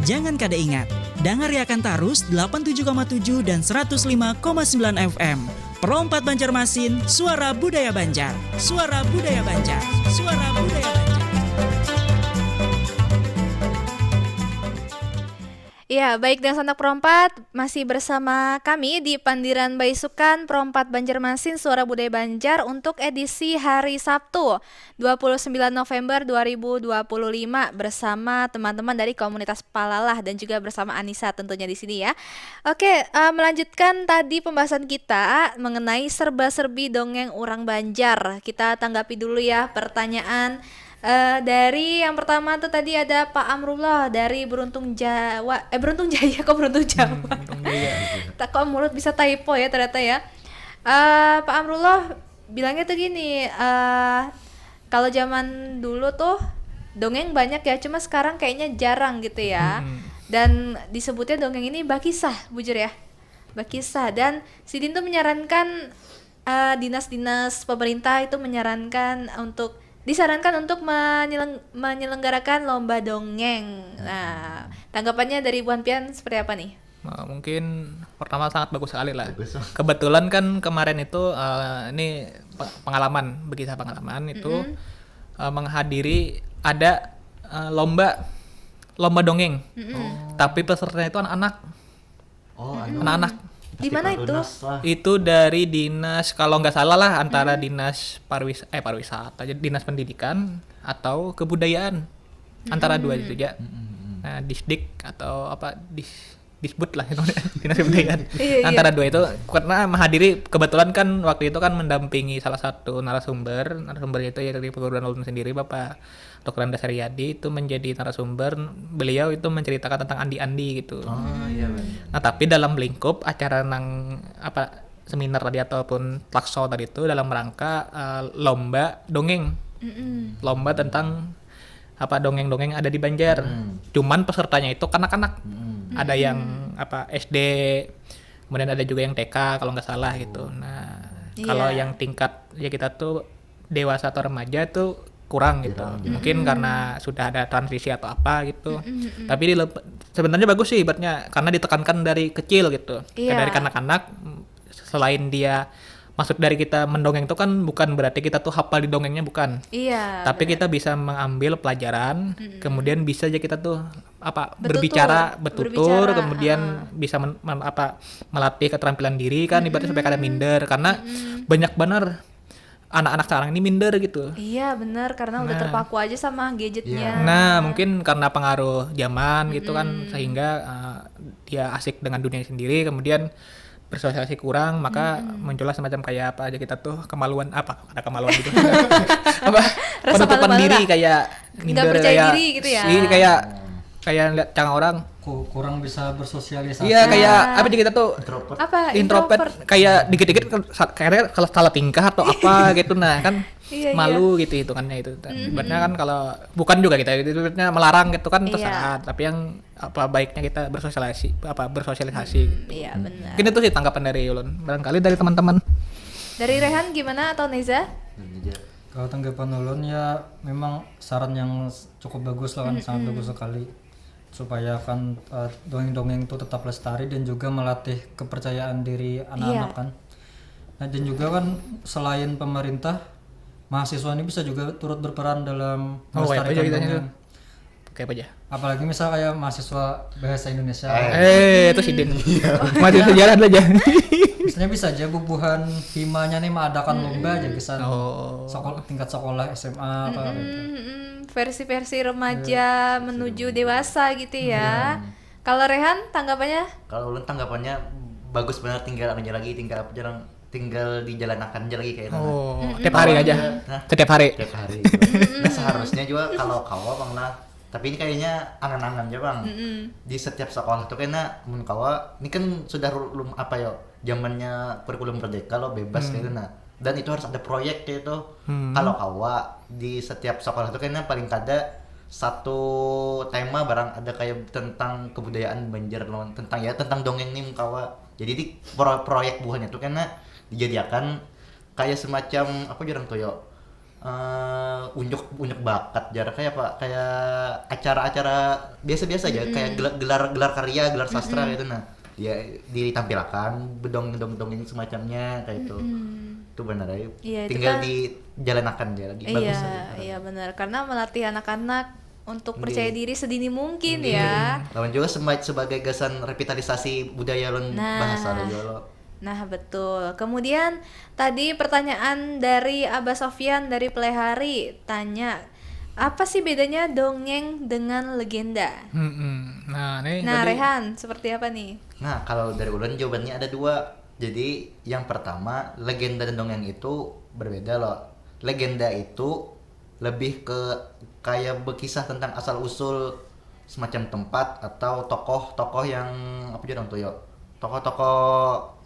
Jangan kada ingat, dangariakan tarus delapan tujuh koma tujuh dan seratus lima koma sembilan F M. Pro empat Banjarmasin, suara budaya Banjar. Suara budaya Banjar. Suara budaya Banjar. Ya, baik, dan sanak perompat, masih bersama kami di Pandiran Baisukan Perompat Banjarmasin Suara Budaya Banjar untuk edisi hari Sabtu, dua puluh sembilan November dua ribu dua puluh lima, bersama teman-teman dari komunitas Palalah dan juga bersama Anissa tentunya di sini ya. Oke, uh, melanjutkan tadi pembahasan kita mengenai serba-serbi dongeng urang Banjar. Kita tanggapi dulu ya pertanyaan Uh, dari yang pertama tuh tadi ada Pak Amrullah dari Beruntung Jawa, eh Beruntung Jaya kok Beruntung Jawa. Hmm, tak kok mulut bisa typo ya ternyata ya. Uh, Pak Amrullah bilangnya tuh gini, uh, kalau zaman dulu tuh dongeng banyak ya, cuma sekarang kayaknya jarang gitu ya. Hmm. Dan disebutnya dongeng ini bakisah, bujur ya, bakisah. Dan sidin tuh menyarankan uh, dinas-dinas pemerintah itu menyarankan untuk disarankan untuk menyeleng, menyelenggarakan lomba dongeng. Nah, tanggapannya dari Buan Pian seperti apa nih? Nah, mungkin pertama sangat bagus sekali lah. Bagus. Kebetulan kan kemarin itu uh, ini pengalaman, begitu pengalaman itu mm -hmm. uh, menghadiri ada uh, lomba lomba dongeng. Mm -hmm. Oh. Tapi pesertanya itu anak-anak. Oh, anu. Anak-anak. Di mana itu? Itu dari dinas kalau nggak salah lah antara hmm. dinas parwis eh pariwisata aja dinas pendidikan atau kebudayaan hmm. antara dua itu aja. Hmm. Nah, disdik atau apa dis disbud lah itu dinas kebudayaan iya, iya. Antara dua itu karena menghadiri kebetulan kan waktu itu kan mendampingi salah satu narasumber narasumbernya itu ya dari perguruan ulun sendiri bapak Dokter Anda Sariadi itu menjadi narasumber beliau itu menceritakan tentang andi-andi gitu. Oh iya benar. Nah tapi dalam lingkup acara nang apa seminar tadi ataupun talk show tadi itu dalam rangka uh, lomba dongeng, mm -mm. lomba tentang apa dongeng-dongeng ada di Banjar. Mm. Cuman pesertanya itu kanak-kanak. Mm. Ada yang apa S D, kemudian ada juga yang T K kalau nggak salah gitu. Nah, iya. Kalau yang tingkat ya kita tuh dewasa atau remaja tuh kurang gitu. Kurang, ya. Mungkin hmm. karena sudah ada transisi atau apa gitu. Hmm, hmm, hmm. Tapi di sebenarnya bagus sih ibaratnya karena ditekankan dari kecil gitu. Iya. Dari kanak-kanak selain dia maksud dari kita mendongeng itu kan bukan berarti kita tuh hafal di dongengnya bukan. Iya. Tapi benar. Kita bisa mengambil pelajaran, hmm. kemudian bisa aja kita tuh apa bertutur, berbicara, bertutur, berbicara, kemudian uh. bisa men, men, apa melatih keterampilan diri kan hmm. ibaratnya supaya kada minder karena hmm. banyak benar anak-anak sekarang ini minder gitu. Iya benar karena nah, udah terpaku aja sama gadgetnya. Nah mungkin karena pengaruh zaman gitu mm. kan sehingga uh, dia asik dengan dunia sendiri kemudian bersosialisasi kurang maka mm. muncullah semacam kayak apa aja kita tuh kemaluan apa ada kemaluan gitu apa penutupan diri kayak minder nggak percaya kayak, diri gitu ya. Iya kayak kayak lihat cang orang kurang bisa bersosialisasi. Iya kayak apa kita tuh introvert. Apa introvert, introvert. Kayak dikit-dikit kayak kalau salah tingkah atau apa gitu nah kan iya, malu iya. Gitu hitungannya itu. Mm-hmm. Ibaratnya kan kalau bukan juga kita itu ibaratnya melarang gitu kan iya. Terserah. Tapi yang apa baiknya kita bersosialisasi apa bersosialisasi. Hmm, gitu. Iya benar. Mungkin itu sih tanggapan dari ulun. Barangkali dari teman-teman. Dari Rehan gimana atau Neza? Kalau tanggapan ulun ya memang saran yang cukup bagus lah kan mm-hmm. Sangat bagus sekali. Supaya kan uh, dongeng-dongeng itu tetap lestari dan juga melatih kepercayaan diri anak-anak yeah. Kan. Nah dan juga kan selain pemerintah, mahasiswa ini bisa juga turut berperan dalam oh, melestarikan dongeng. Kayak apa aja? Apalagi misal kayak mahasiswa bahasa Indonesia. Eh, eh itu sidin. Iya. Maju sejarah dulu aja. Misalnya bisa aja bubuhan himanya nih mengadakan hmm. Lomba aja kesan oh. Sekolah, tingkat sekolah S M A apa hmm. Gitu. Versi-versi remaja ya, menuju dewasa gitu ya. Hmm. Kalau Rehan tanggapannya? Kalau ulun tanggapannya bagus banget tinggal anunya lagi tinggal apa jarang tinggal dijalankan aja lagi kayak oh, mm-hmm. Tiap hari aja nah, setiap hari tiap hari nah seharusnya juga kalau kawa bang nah tapi ini kayaknya angan-angan aja bang mm-hmm. Di setiap sekolah tuh kayaknya mun kawa ini kan sudah belum apa ya zamannya kurikulum merdeka lo bebas mm. Kayak nah dan itu harus ada proyek kayak itu hmm. Kalau kawa di setiap sekolah tuh kayaknya paling kada satu tema barang ada kayak tentang kebudayaan Banjar tentang ya tentang dongeng nih kawa jadi di pro proyek buahnya tuh kena dijadiakan kayak semacam apa jarang tuh yo eh, unjuk unjuk bakat jar, kayak apa, kayak acara-acara biasa-biasa aja, kayak gelar gelar, gelar karya, gelar sastra gitu. Nah, dia ditampilakan bedong dong dongeng semacamnya kayak itu. Itu benar aja. Iya, itu Tinggal kan- dijalanakan aja lagi. Bagus Iya, aja. Iya benar. Karena melatih anak-anak untuk percaya diri sedini mungkin ya. Lawan juga sema- sebagai gasan revitalisasi budaya lon Nah. Bahasa lo juga lo. Nah, betul. Kemudian tadi pertanyaan dari Abah Sofyan dari Pelehari tanya, apa sih bedanya dongeng dengan legenda? Mm-mm. Nah, nih Nah, tadi Rehan, seperti apa nih? Nah, kalau dari ulun jawabannya ada dua. Jadi, yang pertama, legenda dan dongeng itu berbeda loh. Legenda itu lebih ke kayak berkisah tentang asal usul semacam tempat atau tokoh-tokoh yang apa aja orang tuh yo. Tokoh-tokoh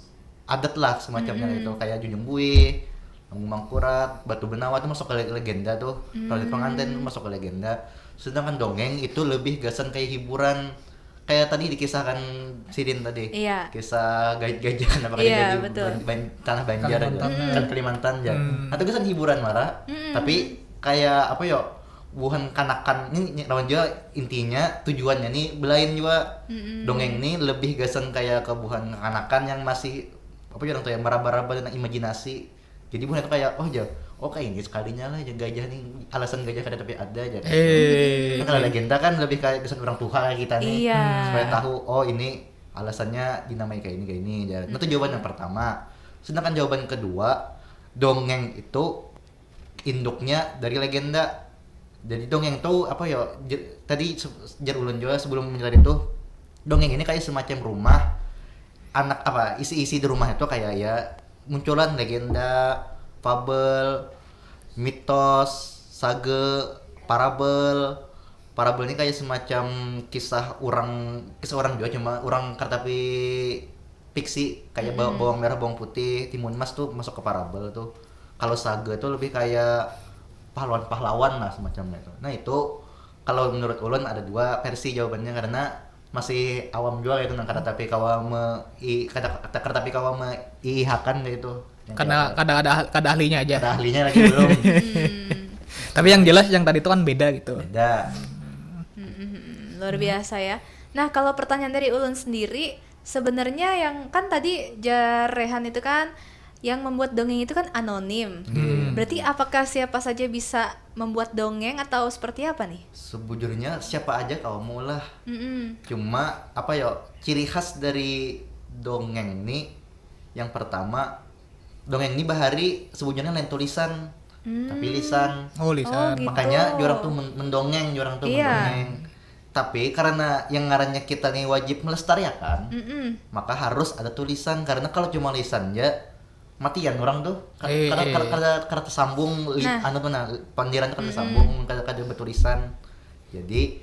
adat lah semacamnya itu, kayak Junjung Buih, Mangkurat, Batu Benawa itu masuk ke le- legenda tuh. Kalau di pengantin itu masuk ke legenda. Sedangkan dongeng itu lebih gasan kayak hiburan, kayak tadi dikisahkan sidin tadi. Iya. Kisah gaj- gajah kenapa Iya, gajah betul. ban- ban- tanah Banjar aja. Kalimantan. Kan Kalimantan aja. Atau gasan hiburan marah, tapi kayak apa yo? Buhan kanakan ini ini lawan juga intinya tujuannya nih belain juga dongeng nih lebih gasan kayak ke buhan kanakan yang masih apa ya orang tuh ya meraba-raba tentang imajinasi. Jadi buhan itu kayak oh aja oh kayak ini sekalinya lah ya gajah nih alasan gajah kada tapi ada aja. Eh, Nah, kalau legenda kan lebih kayak gasan orang tua kayak kita nih Iya. supaya tahu oh ini alasannya dinamai kayak ini kayak ini aja. Nah, itu jawaban yang pertama. Sedangkan jawaban kedua, dongeng itu induknya dari legenda. Jadi dongeng tuh apa ya? Jer- tadi se- jar ulun juga sebelum menjelaskan itu dongeng ini kayak semacam rumah anak apa isi-isi di rumah itu kayak ya munculan legenda, fabel, mitos, sage, parabel. Parabel ini kayak semacam kisah orang kisah orang juga cuma orang kartapi fiksi kayak ba- bawang merah bawang putih timun mas tuh masuk ke parabel tuh. Kalau sage tuh lebih kayak pahlawan-pahlawan lah semacamnya itu. Nah itu kalau menurut ulun ada dua versi jawabannya karena masih awam juga itu nang kartapi kawa me i kada kada kartapi kawa me iihakan gitu. Yang karena kayak kada ada kada ahlinya aja. ada ahlinya lagi belum. Tapi yang jelas yang tadi itu kan beda gitu. Beda. Mm-mm, luar biasa ya. Nah, kalau pertanyaan dari ulun sendiri, sebenarnya yang kan tadi jar Rehan itu kan yang membuat dongeng itu kan anonim. Berarti apakah siapa saja bisa membuat dongeng atau seperti apa nih? Sebujurnya siapa aja kawa maulah. Mm-mm. Cuma apa yo ciri khas dari dongeng nih yang pertama dongeng ini bahari sebujurnya lain tulisan tapi lisan. Oh, lisan. Gitu. Makanya jurang tuh men- mendongeng, jurang tuh Iya. mendongeng. Tapi karena yang ngarannya kita nih wajib melestariakan, Mm-mm. maka harus ada tulisan karena kalau cuma lisan aja matian orang tuh. Ka- Eh, kada, eh. kada, kada, kada tersambung li- Nah. anu tuh nah pandiran tuh kada tersambung, kada kada bertulisan. Jadi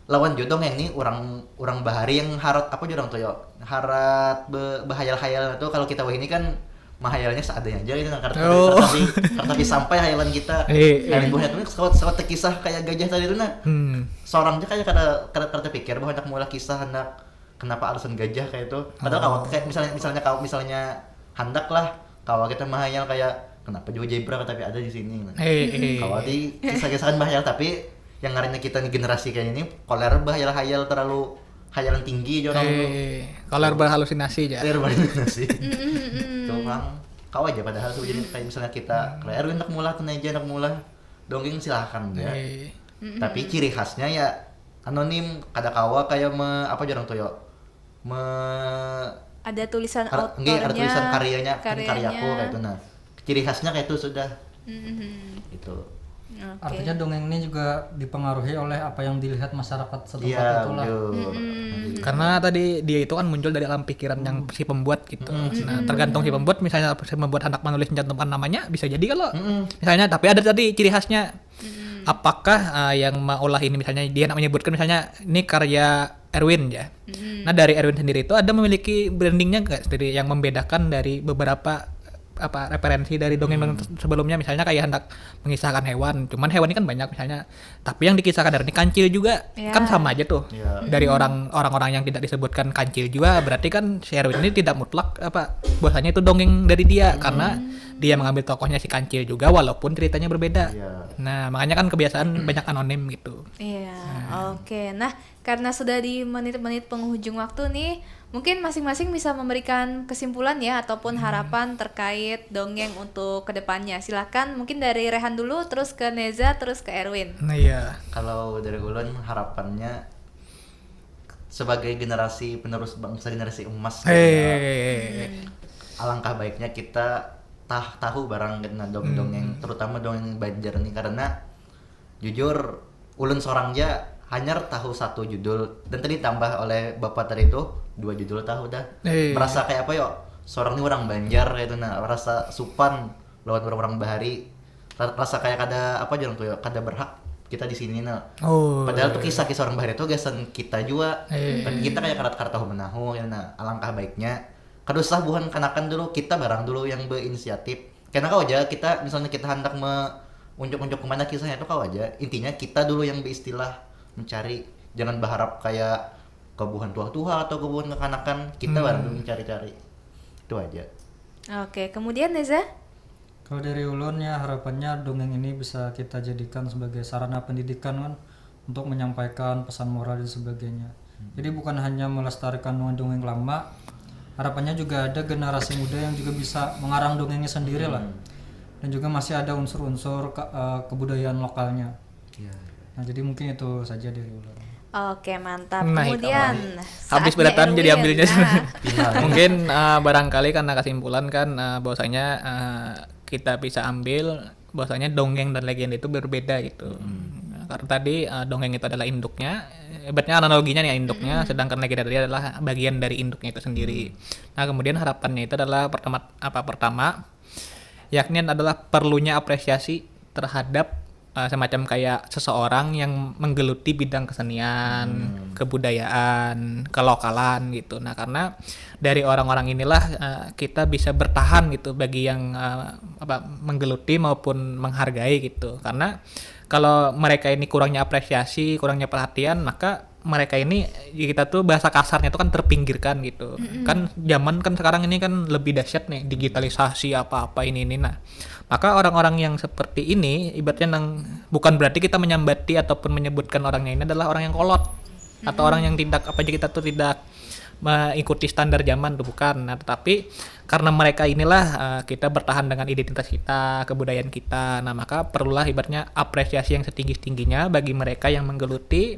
lawan jua dongeng nih orang orang bahari yang harat apa jurang tuh yo harat be, behayal-hayal tuh kalau kita wahini kan mahayalnya seadanya aja gitu kan karena Oh. tapi karena tapi sampai hayalan kita Eh, eh. dan buahnya tuh sawat sawat kisah kayak gajah tadi tuh nah Hmm. seorang aja kayak kada kada kada terpikir bahwa hendak mulai kisah hendak kenapa alasan gajah kayak itu padahal kalau kayak misalnya misalnya kalau misalnya handak lah kalau kita mahayal kayak kenapa juga zebra tapi ada di sini nah. Eh, eh. Kalau di kisah-kisah kan bahayal tapi yang ngarannya kita nih generasi kayak ini koler bahayal-hayal terlalu hayalan tinggi aja orang tuh. Eh, kalau berhalusinasi aja. Koler bahayal sih. Tuh bang, kau aja padahal sebenarnya kayak misalnya kita kayak Erwin nak mulai tuh aja nak mulai dongeng silahkan ya. Eh, Tapi ciri khasnya ya anonim, kada kawa kayak me, apa aja orang tuh yo. Me Ada tulisan Ar- autornya, nggih, ada tulisan karyanya, kan karyaku karyanya. Kayak itu nah. Ciri khasnya kayak itu sudah. Mhm. Itu. Oke. Artinya dongeng ini juga dipengaruhi oleh apa yang dilihat masyarakat setempat Iya, itulah. betul. Karena tadi dia itu kan muncul dari alam pikiran yang si pembuat gitu. Nah, tergantung si pembuat misalnya si pembuat hendak menulis mencantumkan namanya bisa jadi kalau Mm-mm. misalnya tapi ada tadi ciri khasnya apakah eh, yang maulah ini misalnya dia nak menyebutkan misalnya ini karya Erwin ya. Nah, dari Erwin sendiri itu ada memiliki brandingnya nggak sendiri yang membedakan dari beberapa apa referensi dari dongeng sebelumnya misalnya kayak hendak mengisahkan hewan cuman hewan ini kan banyak misalnya tapi yang dikisahkan dari ini kancil juga Ya. kan sama aja tuh Ya. dari orang orang-orang yang tidak disebutkan kancil juga berarti kan si Erwin ini tidak mutlak apa bahwasanya itu dongeng dari dia karena dia mengambil tokohnya si Kancil juga walaupun ceritanya berbeda. Iya. Nah, makanya kan kebiasaan banyak anonim gitu. Iya, oke. Nah, karena sudah di menit-menit penghujung waktu nih, mungkin masing-masing bisa memberikan kesimpulan ya ataupun harapan terkait dongeng untuk kedepannya. Silahkan mungkin dari Rehan dulu, terus ke Neza, terus ke Erwin. Nah, iya. Kalau dari ulun, harapannya sebagai generasi penerus bangsa, generasi emas, Hei. Alangkah baiknya kita tah tahu barang kena dong dongeng, terutama dongeng Banjar nih, karena jujur ulun seorang aja hanyar tahu satu judul, dan tadi tambah oleh bapak tadi tuh dua judul tahu dah. Iya. Merasa kayak apa yo, seorang ini orang Banjar kayak itu, nah, rasa supan lawan orang-orang bahari. Ra- rasa kayak kada apa, jarang tuh ya, kada berhak kita di sini, nah. Oh. Padahal tuh kisah-kisah orang bahari tuh gasan kita juga. Iya. Tapi kita kayak kada kada tahu menahu ya, nah. Alangkah baiknya kada usah buhan kanakan dulu, kita barang dulu yang berinisiatif. Karena kau aja kita misalnya kita hendak me unjuk-unjuk kemana kisahnya tuh kau aja. Intinya kita dulu yang beristilah mencari. Jangan berharap kayak kebuhan tuha-tuha atau kebuhan kekanakan. Kita Hmm. barang dulu mencari-cari. Itu aja. Oke, kemudian Neza? Kalau dari ulun ya, harapannya dongeng ini bisa kita jadikan sebagai sarana pendidikan kan, untuk menyampaikan pesan moral dan sebagainya. Jadi bukan hanya melestarikan dongeng-dongeng lama, harapannya juga ada generasi muda yang juga bisa mengarang dongengnya sendiri lah. Dan juga masih ada unsur-unsur ke- eh, kebudayaan lokalnya. Ya. Nah, jadi mungkin itu saja dari ulun. Oke, mantap. Nah, Kemudian habis saatnya beratan jadi Erwin. ambilnya. Nah, Mungkin eh, barangkali karena kesimpulan kan eh, bahwasanya eh, kita bisa ambil bahwasanya dongeng dan legenda itu berbeda gitu. Nah, karena tadi eh, dongeng itu adalah induknya, ibaratnya analoginya nih induknya, sedangkan legenda tadi adalah bagian dari induknya itu sendiri. Nah, kemudian harapannya itu adalah pertama apa pertama yakni adalah perlunya apresiasi terhadap eh, semacam kayak seseorang yang menggeluti bidang kesenian, kebudayaan, kelokalan gitu. Nah, karena dari orang-orang inilah eh, kita bisa bertahan gitu bagi yang eh, apa menggeluti maupun menghargai gitu. Karena kalau mereka ini kurangnya apresiasi, kurangnya perhatian, maka mereka ini ya kita tuh bahasa kasarnya tuh kan terpinggirkan gitu. Kan zaman kan sekarang ini kan lebih dahsyat nih, digitalisasi apa-apa ini ini. Nah, maka orang-orang yang seperti ini ibaratnya nang bukan berarti kita menyambati ataupun menyebutkan orangnya ini adalah orang yang kolot atau orang yang tidak apa aja kita tuh tidak mengikuti standar zaman tuh bukan. Nah, tetapi karena mereka inilah eh, kita bertahan dengan identitas kita, kebudayaan kita. Nah, maka perlulah ibaratnya apresiasi yang setinggi-tingginya bagi mereka yang menggeluti,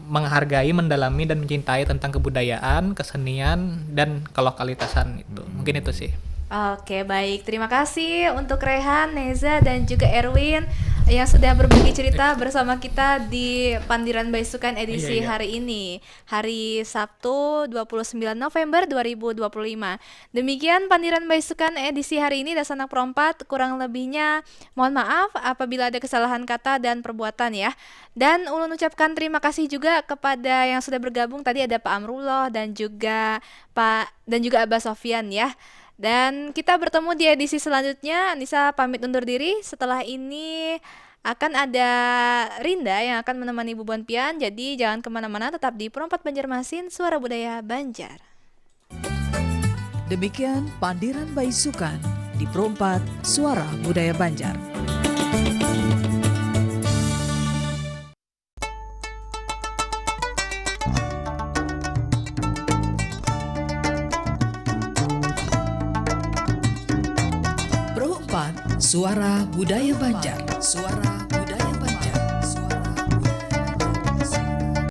menghargai, mendalami dan mencintai tentang kebudayaan, kesenian dan kelokalitasan itu. Mungkin itu sih. Oke, baik. Terima kasih untuk Rehan, Neza, dan juga Erwin yang sudah berbagi cerita bersama kita di Pandiran Baisukan edisi Iya, iya. hari ini. Hari Sabtu, dua puluh sembilan November dua ribu dua puluh lima. Demikian Pandiran Baisukan edisi hari ini, Dasanak Perompat. Kurang lebihnya mohon maaf apabila ada kesalahan kata dan perbuatan ya. Dan ulun ucapkan terima kasih juga kepada yang sudah bergabung tadi, ada Pak Amrullah dan juga Pak dan juga Abah Sofyan ya. Dan kita bertemu di edisi selanjutnya. Nisa pamit undur diri. Setelah ini akan ada Rinda yang akan menemani bubuhan pian. Jadi jangan kemana-mana, tetap di Perompat Banjarmasin, Suara Budaya Banjar. Demikian Pandiran Baisukan di Perompat Suara Budaya Banjar. Perompat Suara Budaya Banjar. Suara